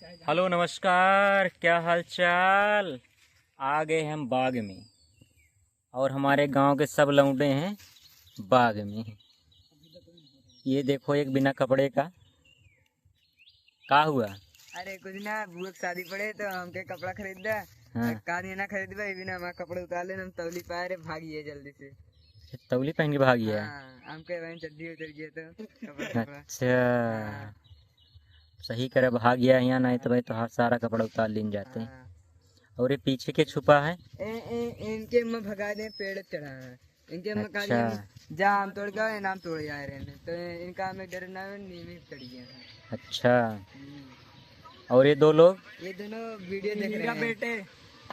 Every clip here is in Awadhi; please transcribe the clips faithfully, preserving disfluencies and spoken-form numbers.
हेलो, नमस्कार, क्या हाल चाल? आ गए हम बाग में और हमारे गांव के सब लौंडे हैं बाग में। ये देखो, एक बिना कपड़े का, का हुआ? अरे कुछ ना, बुआ के शादी पड़े तो हमके कपड़ा खरीद दे। हाँ। का नहीं ना खरीद दे, बिना हमारा कपड़ा उतार लेना, हम तौली पाए रे, भागिए जल्दी से। तौली पहन के भागिए? हाँ, हमके वहीं चड्ढी उतर गया तो कपड़ा, कपड़ा। अच्छा। हाँ। सही करे, भागिया यहाँ, नहीं तो भाई तोहार सारा कपड़ा उतार लीन जाते। हाँ। और ये पीछे के छुपा है? ए, ए, इनके मैं भगा दे, पेड़ चढ़ा है। इनके मैं कहा अच्छा। दिया, जा आम तोड़ के आओ, ये आम तोड़ आए रहे हैं। तो इनका हमें डर ना है, नीम ही चढ़ गया है। अच्छा। हम्म। और ये दो लोग? ये दोनों वीडियो देख रहे हैं। बेटे।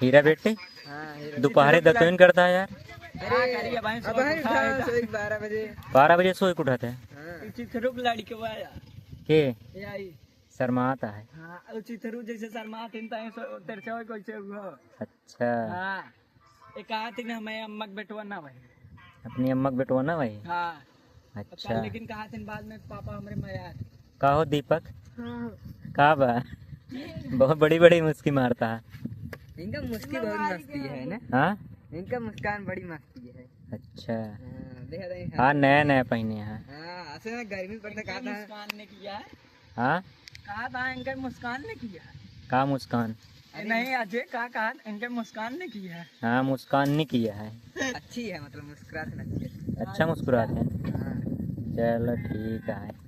हीरा बेटे? हाँ, हीरा दोपहरे बेटे। दतोइन करता है यार। अरे, अब है उठा, सोई बारह बजे। बारह बजे सोई के उठाते हैं। हाँ। चिथरुक लड़के वाला। के? ये आई। शर्माता है। हाँ, और चिथरू जैसे शर्मात हिन, ताए सो-, तेरे से कोई से हुआ। अच्छा। हाँ। एक कहा थी ना, मैं अम्मा के बेटवा ना भाई। अपनी अम्मा के बेटवा ना भाई? हाँ। अच्छा। लेकिन कहा थी बाद में, पापा हमरे मया है। का हो दीपक? हाँ। का बा? बहुत बड़ी बड़ी मुस्की मारता है। इनका मुस्की बहुत मस्ती है ना? हाँ? इनका मुस्कान बड़ी मस्ती है। अच्छा। हाँ, देखा था ये हाँ, नया नया पहने हैं। हाँ, असल में गर्मी पड़ता कहा था। मुस्कान ने किया है। हाँ? कहा था इनका मुस्कान ने किया है। का मुस्कान? अरे नहीं, अजय का कहा इनके मुस्कान ने किया है। हाँ, मुस्कान ने किया है। अच्छी है, मतलब मुस्कुरात है अच्छी है। अच्छा मुस्कुरात है। हाँ। चलो ठीक है।